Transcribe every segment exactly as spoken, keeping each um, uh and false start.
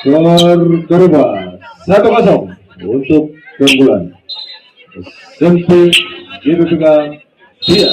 Skor berubah satu kosong untuk keunggulan S M P G B P K Pia.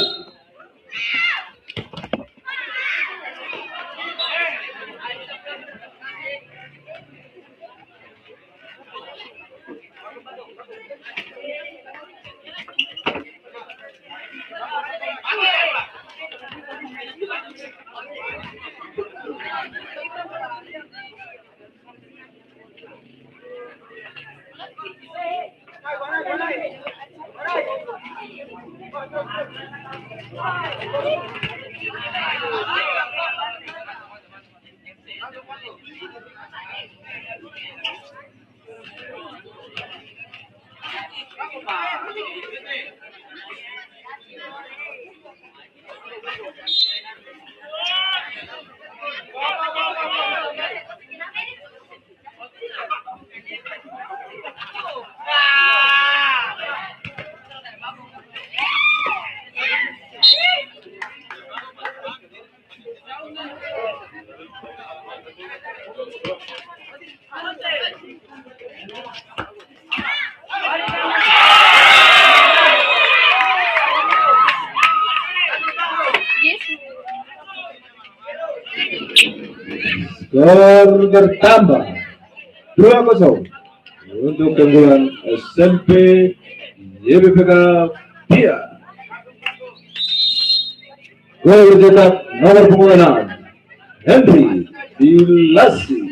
Skor bertambah dua kosong untuk keunggulan S M P Y B P K Pia. Gol dicetak nomor punggung enam, Henry Dilasi.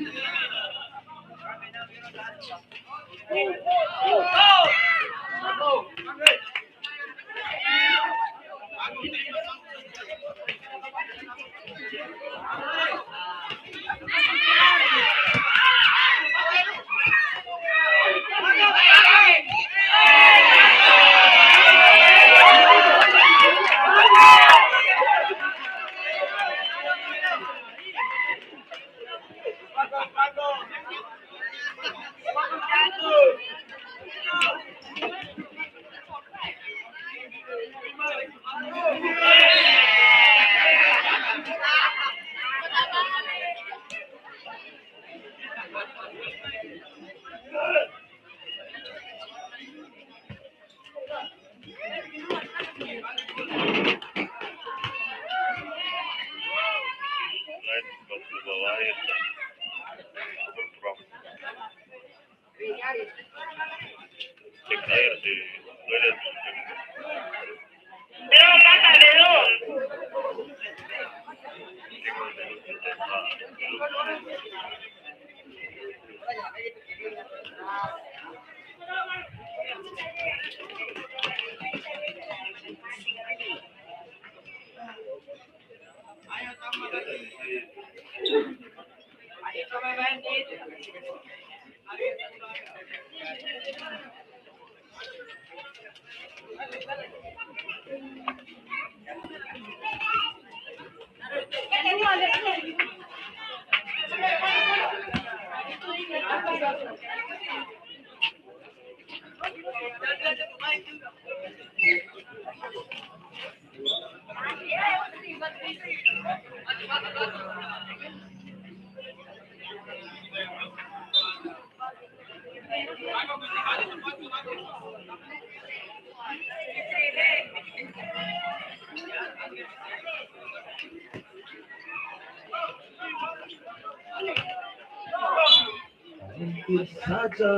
Hampir saja.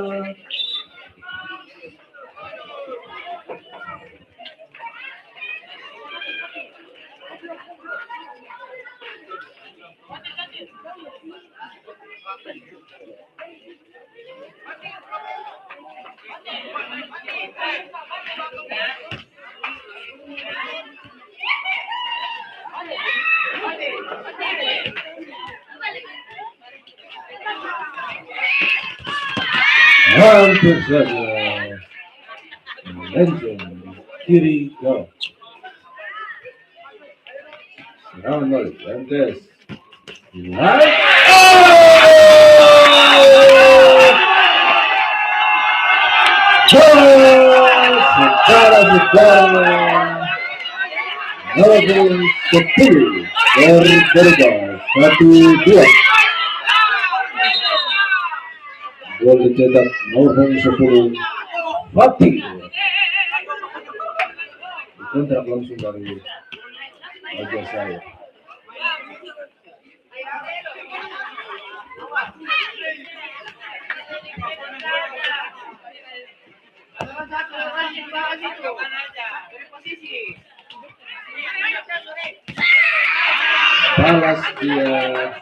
Hampir saja. Melenceng kiri gawang. Serangan balik, M T S. Gol! Saudara-saudara, nomor sepuluh, berubah satu dua. Gol dicetak nomor punggung sepuluh, Fatih. Kontrak langsung dari Raja Saya. Balas dia.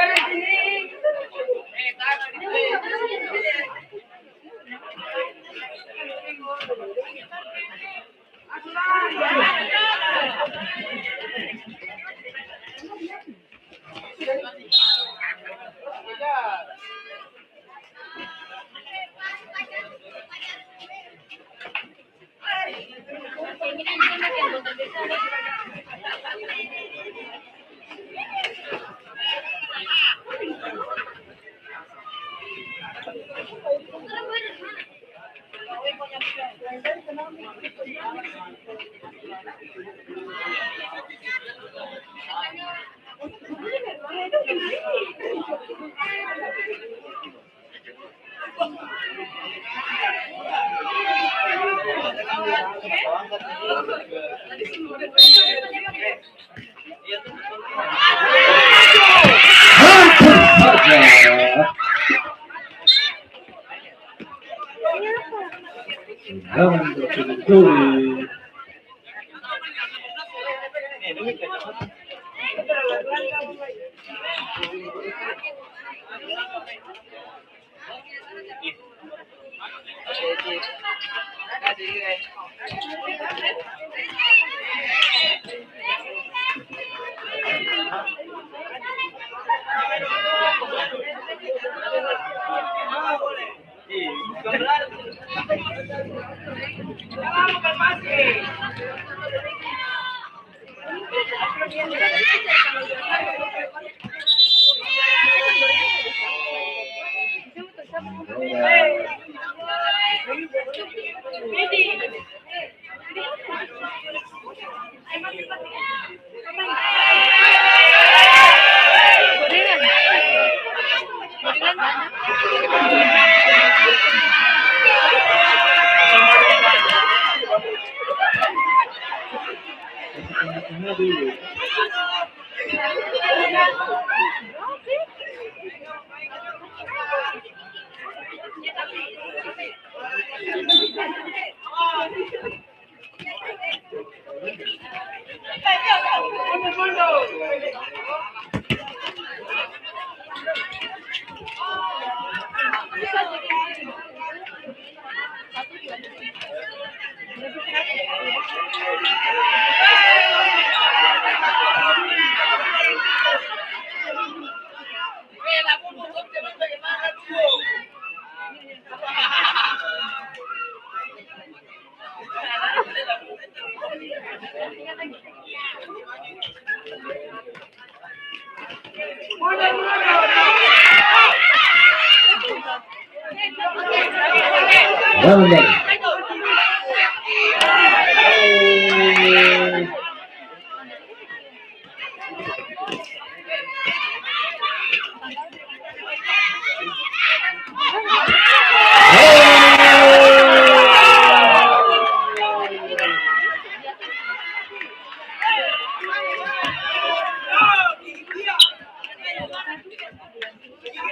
Jangan berpikir.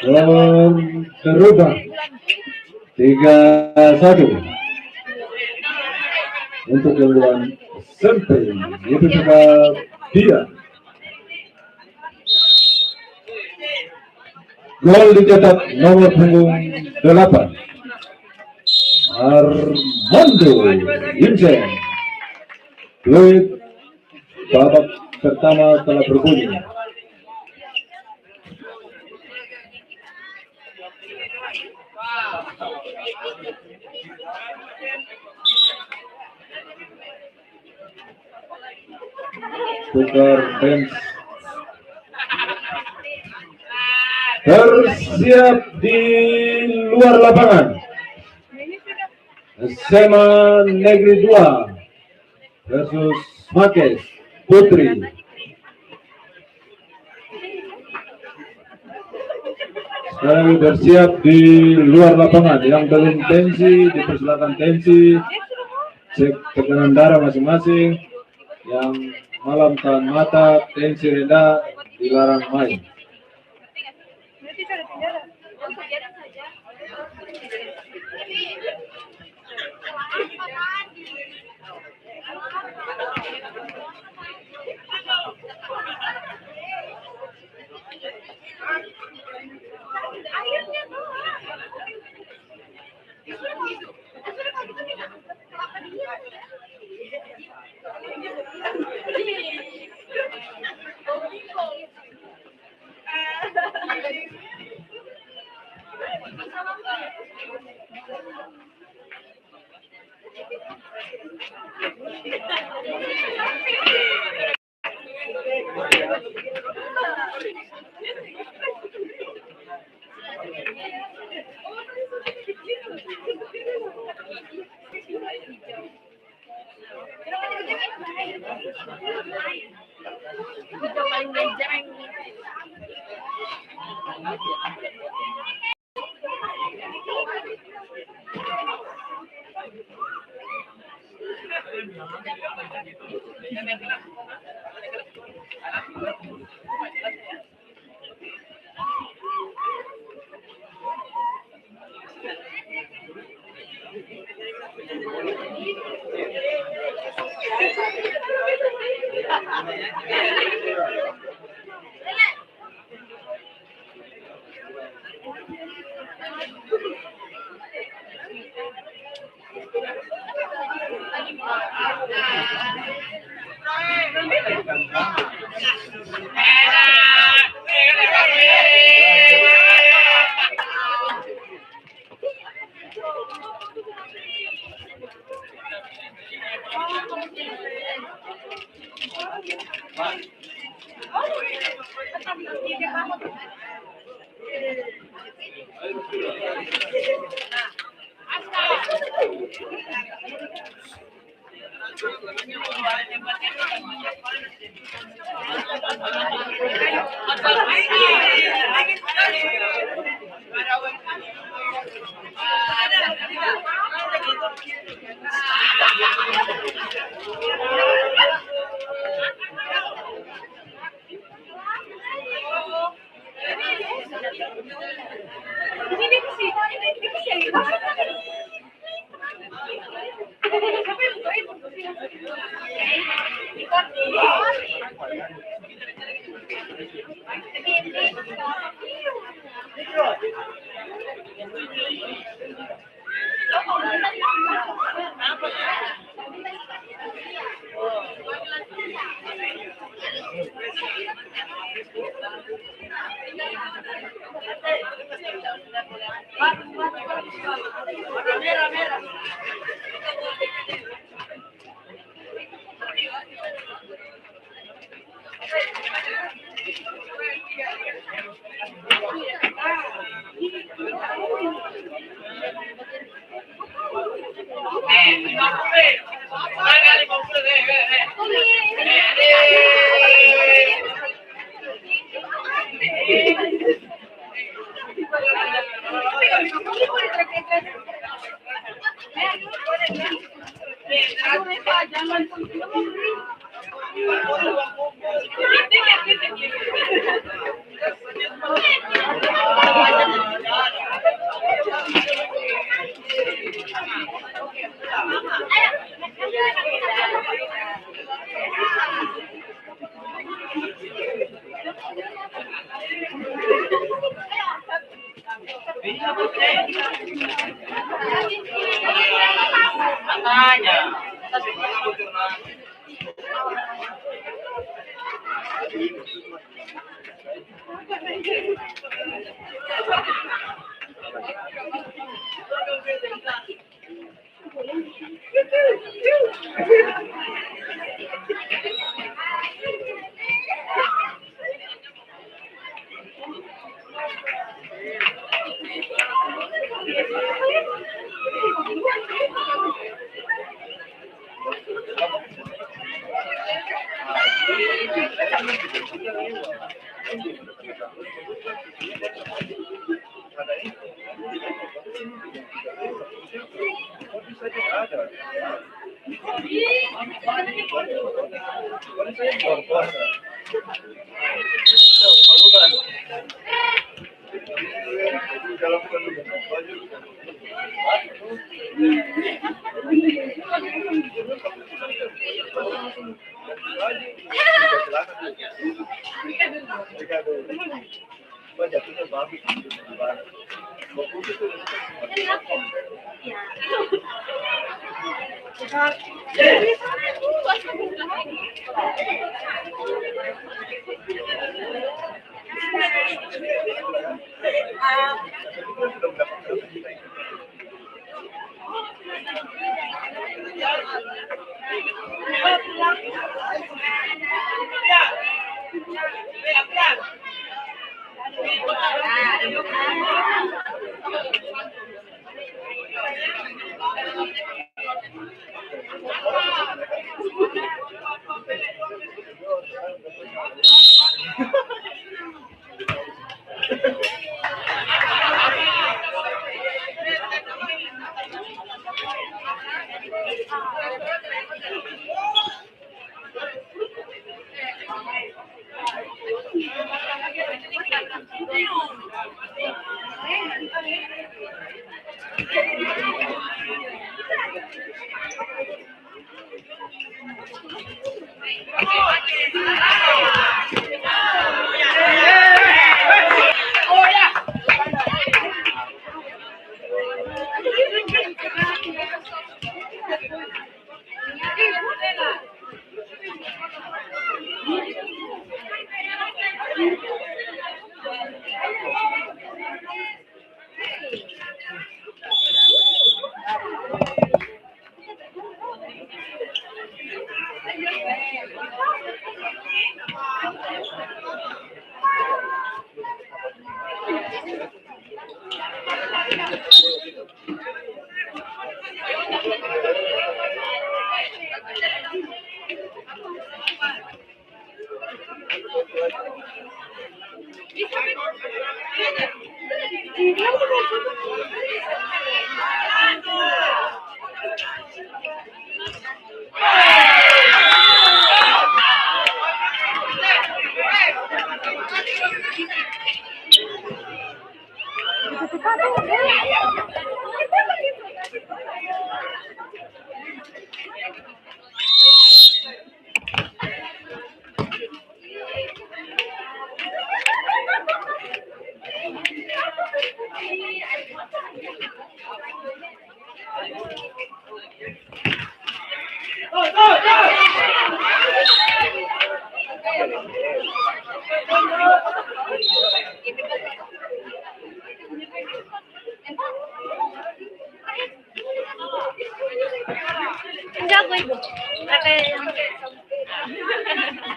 Skor berubah tiga satu untuk keunggulan S M P Y P P K Bia. Gol dicetak nomor punggung delapan, Armando Vincent. Peluit babak pertama telah berbunyi. Tukar bench. Tersiap di luar lapangan. S M A Negeri dua versus Makes Putri. Sekarang bersiap di luar lapangan. Yang belum tensi, dipersilakan tensi. Cek tekanan darah masing-masing. Yang malam tahan mata, tensi rendah, dilarang main.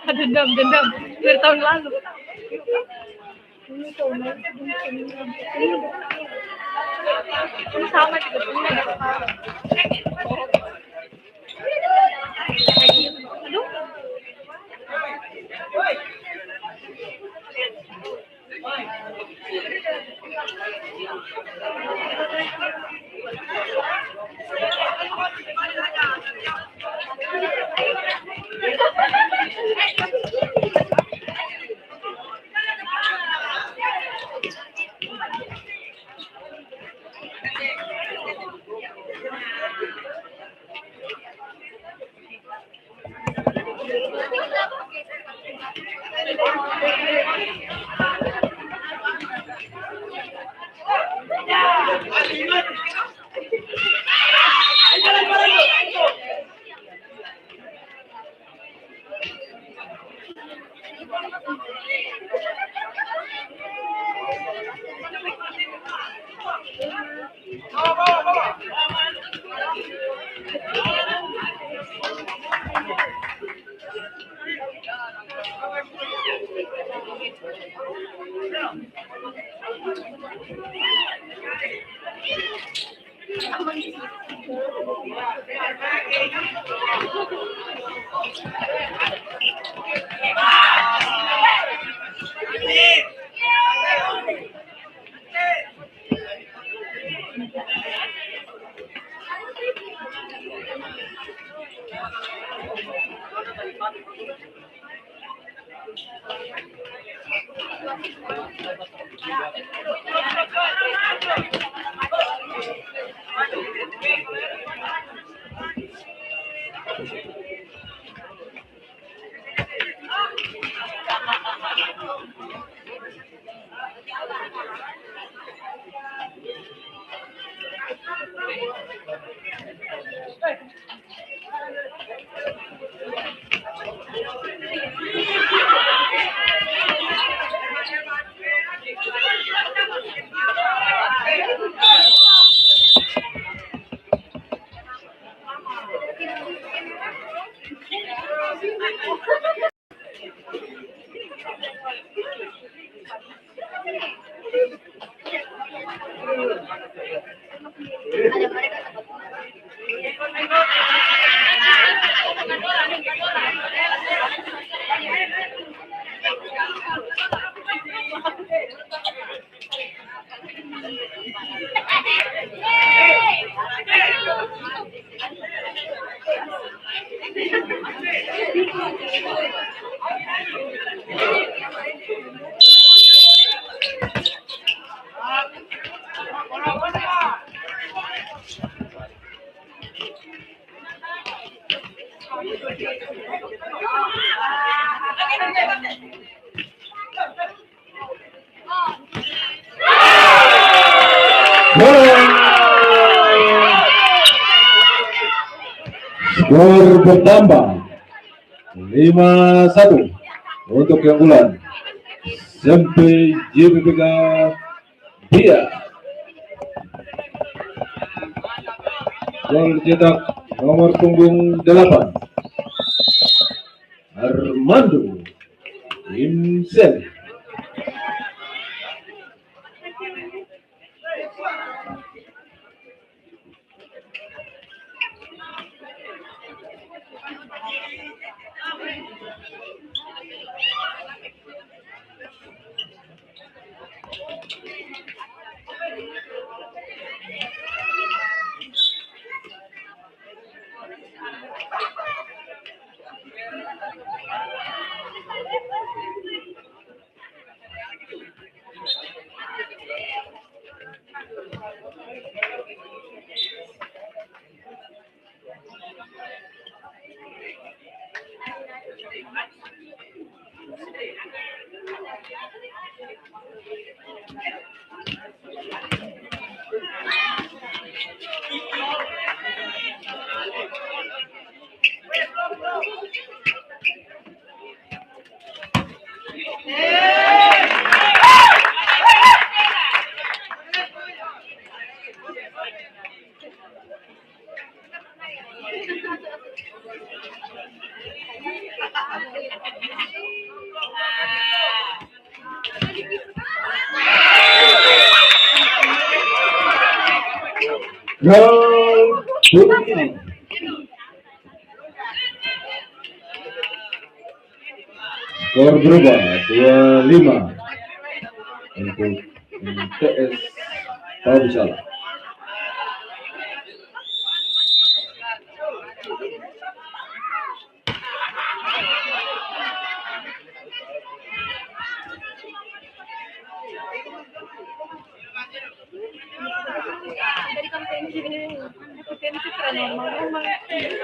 Dendam, dendam. Dari tahun lalu. Skor bertambah lima satu untuk keunggulan S M P J P P K Bia. Gol dicetak nomor punggung delapan, Armando Imsel. Gol bunyi. Skor berubah dua lima untuk M T S Pabusala.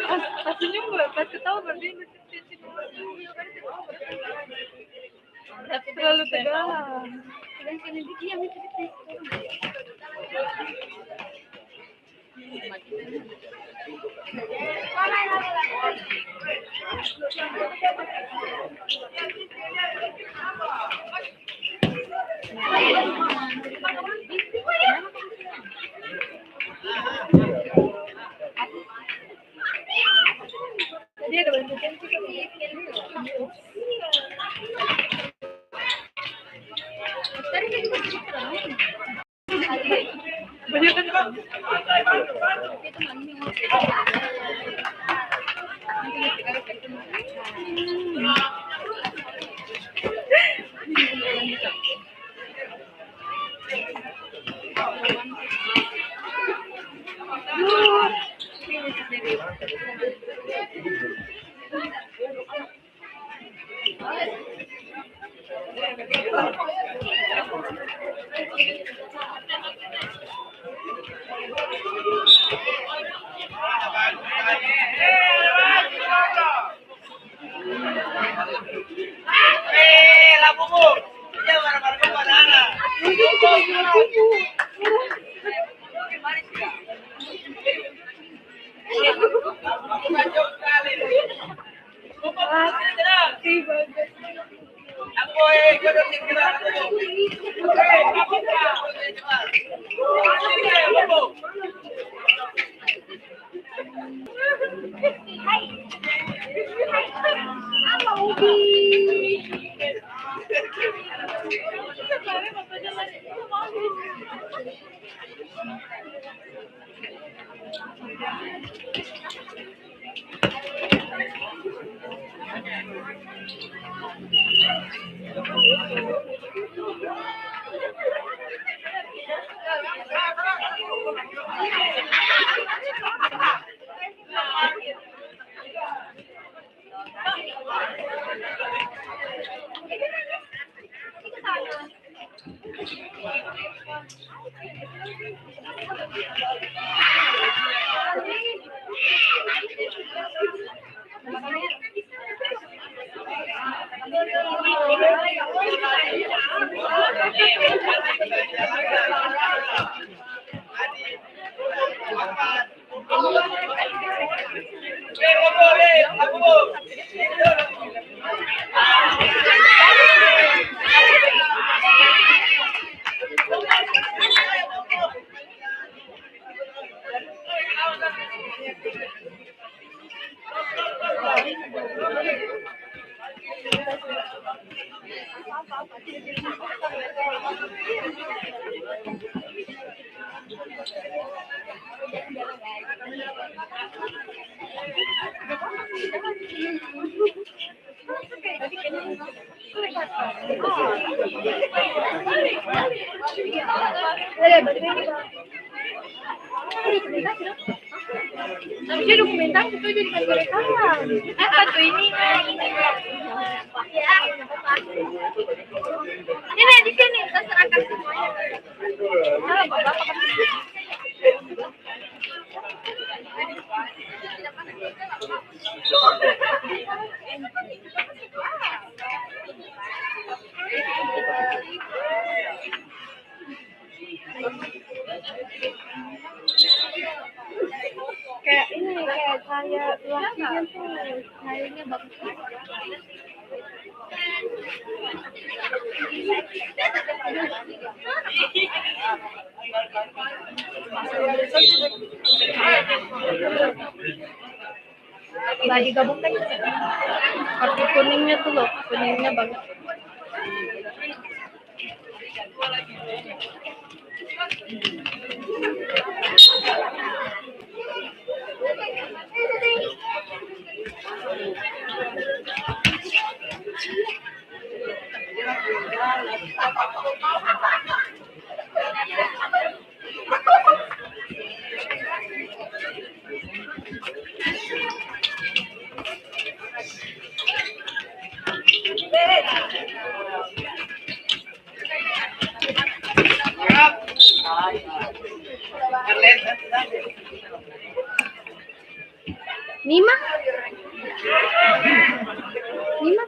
Pas, pas senyum, pas ketawa, berarti terlalu tegang. Harusnya dokumen tamu tuh jadi kantor rekaman. Apa tuh ini? Ini di sini, terserahkan semuanya. Halo, Bapak. Kayak ini, kayak cahaya luar tuh, cahayanya bagus. Nah, digabungkan. Kartu kuningnya tuh loh, kuningnya bagus. Nima? Nima?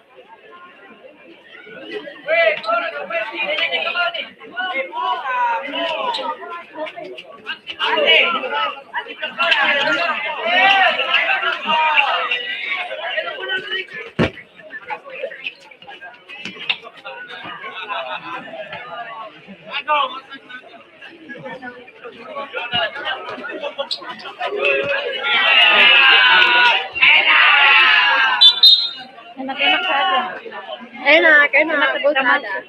Enak-enak saja. Enak, enak. Enak, enak.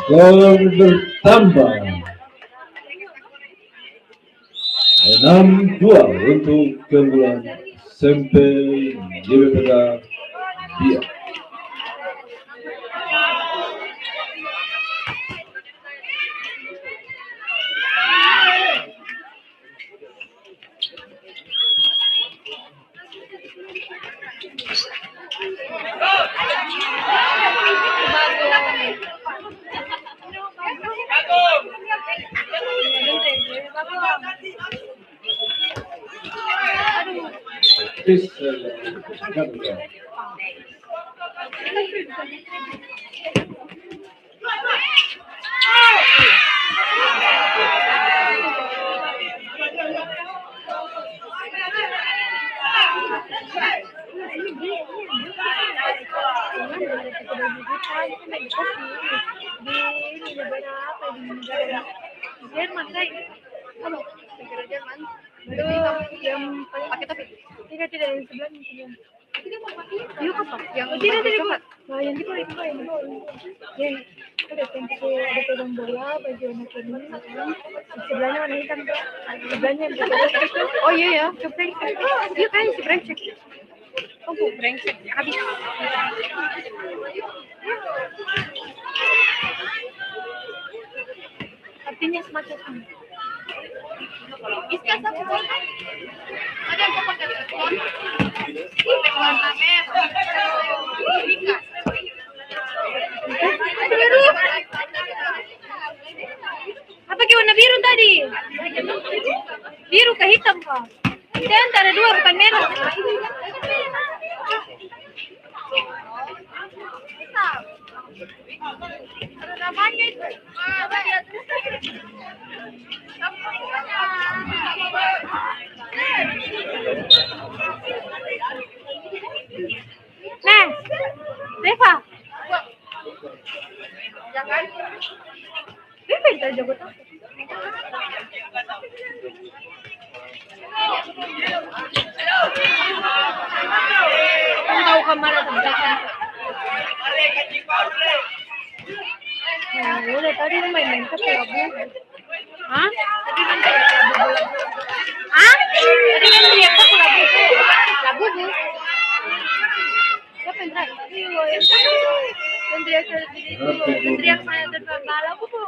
Skor bertambah enam dua untuk keunggulan S M P Y B P K Biak. Jerman, kan? Apa? Jerman. Itu yang pakai topi. Tidak, tidak, yang sebelah, yang sebelah. Yuk, apa? Yang... Oh, tidak, tidak, coklat. Nah, yang di bawah, yang di bawah, yang di bawah. Yang ada, yang pakai, ada pegang bola, baju warna kuning, kan? Sebelahnya warna hitam, Kak. Sebelahnya yang pakai... Oh, iya, iya. Coba cek. Iya, kan, coba cek. Oh, Bu, brengsek. Habis. Artinya semacam apa? Iskas apa? Ada yang pakai telepon? Warna merah. Iskas. Apa ke warna biru tadi? Biru ke hitam, Kak? Di antara dua, bukan merah. Nah, Reva. Reva yang jago tuh. Tahu kamar ada. Nah, udah tadi lu main-main ke labu. Hah? Tadi kan teriak labu. Hah? Tadi kan teriak ke labu. Labu, Bu. Siapa yang teriak? Yang teriak saya tadi itu. Yang teriak saya tadi, labu, Bu.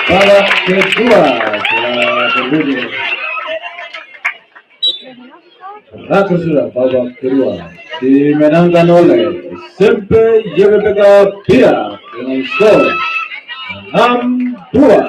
Babak kedua telah berbunyi. Terakhir sudah babak kedua dimenangkan oleh S M P Y B P K Biak dengan skor enam dua.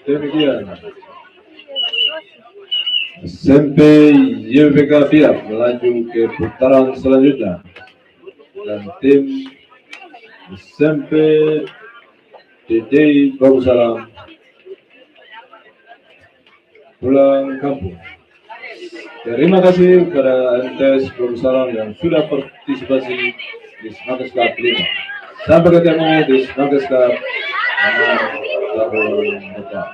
Demikian. S M P Y B K Biak melaju ke putaran selanjutnya. Dan tim S M P D D Bagusalam pulang kampung. Terima kasih kepada M T S Bagusalam yang sudah partisipasi di Smakes Cup lima. Sampai ketemu di Smakes Cup enam tahun depan.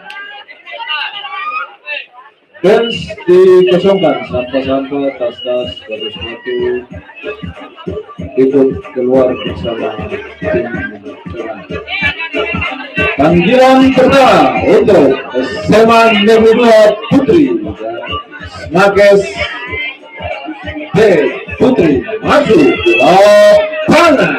Bench dikosongkan, sampah-sampah, tas-tas, sepatu-sepatu ikut keluar bersama tim. Panggilan pertama untuk S M A Negeri dua Putri, Smakes B Putri, maju ke lapangan.